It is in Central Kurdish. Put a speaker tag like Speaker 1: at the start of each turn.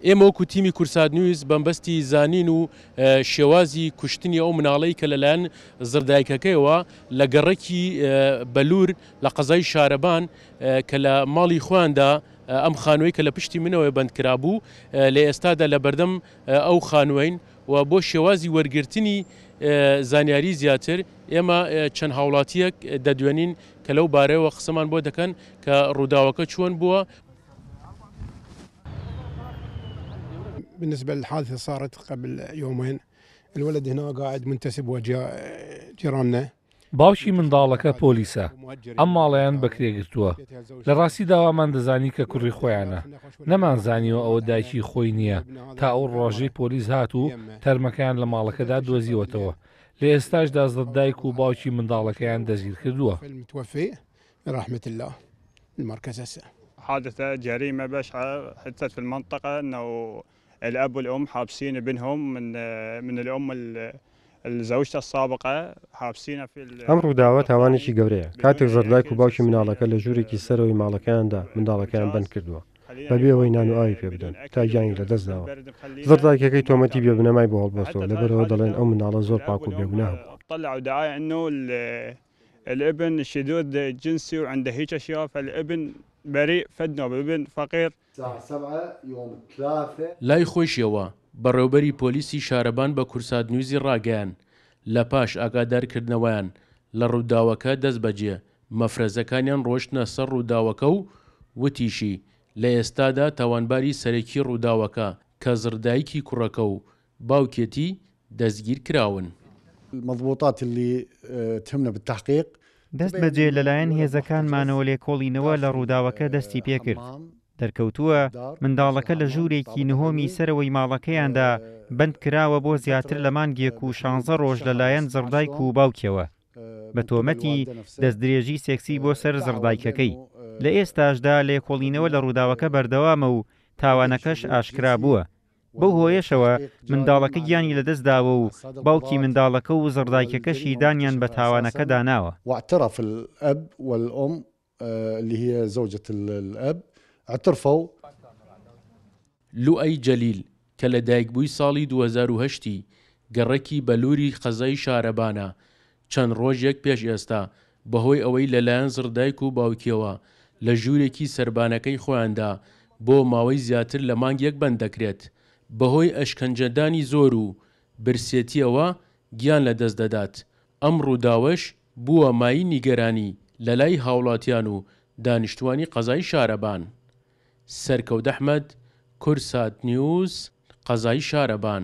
Speaker 1: ئێمە وەکو تیمی کوردسات نیوز بەمبەستی زانین و شێوازی کوشتنی ئەو مناڵەی کە لەلایەن زڕدایکەکەیەوە لە گەڕەکی بەلور لە قەزای شارەبان کە لە ماڵی خۆیاندا ئەم خانووەی کە لە پشتی منەوەیە بەند کرابوو لە ئێستادا لە بەردەم ئەو خانووەین و بۆ شێوازی وەرگرتنی زانیاری زیاتر ئێمە چەند هاوڵاتییەک دەدوێنین کە لەو بارەیەوە قسەمان بۆ دەکەن کە ڕووداوەکە چۆن بووە.
Speaker 2: بالنسبة للحادثة صارت قبل يومين الولد هنا قاعد منتسب وجيراننا
Speaker 3: باوکی منداڵەکە پۆلیسە، ئەم ماڵەیان بەکرێ گرتووە. لە ڕاستیدا وامان دەزانی کە کوڕی خۆیانە، نەمانزانیوە ئەوە دایکی خۆی نییە تا ئەو ڕۆژەی پۆلیس هات و تەرمەکەیان لە ماڵەکەدا دۆزیوەتەوە. لە ئێستاشدا زڕدایک و باوکی منداڵەکەیان دەستگیرکردووە.
Speaker 4: حادثة جريمة بشعة حدثت في المنطقة انه الاب والام حابسين ابنهم من من الام زوجته السابقة حابسينه في
Speaker 5: ئەم ڕووداوە تاوانێکی گەورەیە، کاتێک زڕدایک و باوکی مناڵەکە لە ژوورێکی سەرەوەی ماڵەکەیاندا منداڵەکەیان بەند کردووە بەبێ ئەوەی نان و ئاوی پێ بدەن تا گیانی لەدەست داوە. زڕدایکەکەی تۆمەتی بێ بنەمای بۆ هەڵبەستووە، لەبەرئەوە دەڵێن ئەو منداڵە زۆر پاک و بێگوناه بووە.
Speaker 4: الابن شذوذ جنسي وعنده هيك اشياء فالابن بريء فد نوب ابن فقير.
Speaker 1: لای خۆیشیەوە، بەڕێوبەری پۆلیسی شارەبان بە کوردساتنیوزی ڕاگەیاند، لە پاش ئاگادارکردنەوەیان لە ڕووداوەکە دەستبەجێ مەفرەزەکانیان ڕۆشتنە سەر ڕووداوەکە و وتیشی، لە ئێستادا تاوانباری سەرەکی ڕووداوەکە کە زڕدایکی کوڕەکە و باوکێتی دەستگیر کراون.
Speaker 6: المضبوطات اللي تهمنا بالتحقيق.
Speaker 7: دەست بەجێ لەلایەن هێزەکانمانەوە لێکۆڵینەوە لە ڕووداوەکە دەستی پێکرد، دەرکەوتووە منداڵەکە لە ژوورێکی نهۆمی سەرەوەی ماڵەکەیاندا بەند کراوە بۆ زیاتر لە مانگێک و شانزە ڕۆژ لەلایەن زڕدایک و باوکیەوە بە تۆمەتی دەستدرێژی سێکسی بۆ سەر زڕدایکەکەی، لە ئێستاشدا لێکۆڵینەوە لە ڕووداوەکە بەردەوامە و تاوانەکەش ئاشکرا بووە. بەو هۆیەشەوە منداڵەکە گیانی لەدەستداوە و باوکی منداڵەکە و زڕدایکەکەشی دانیان بە تاوانەکەدا ناوە.
Speaker 6: واعترف الاب والام اللي هي زوجة الاب اعترفوا.
Speaker 1: لوئەی جەلیل کە لەدایکبووی ساڵی 2008 ی گەڕەکی بەلوری قەزای شارەبانە، چەند ڕۆژێک پێش ئێستا بەهۆی ئەوەی لەلایەن زڕدایک و باوکیەوە لە ژوورێکی سەربانەکەی خۆیاندا بۆ ماوەی زیاتر لە مانگێک بەند دەکرێت، بەهۆی ئەشکەنجەدانی زۆر و برسێتیەوە گیان لەدەست دەدات، ئەم ڕووداوەش بووە مایەی نیگەرانی لەلای هاوڵاتیان و دانیشتوانی قەزای شارەبان. سەرکەوت ئەحمەد، کوردسات نیوز، قەزای شارەبان.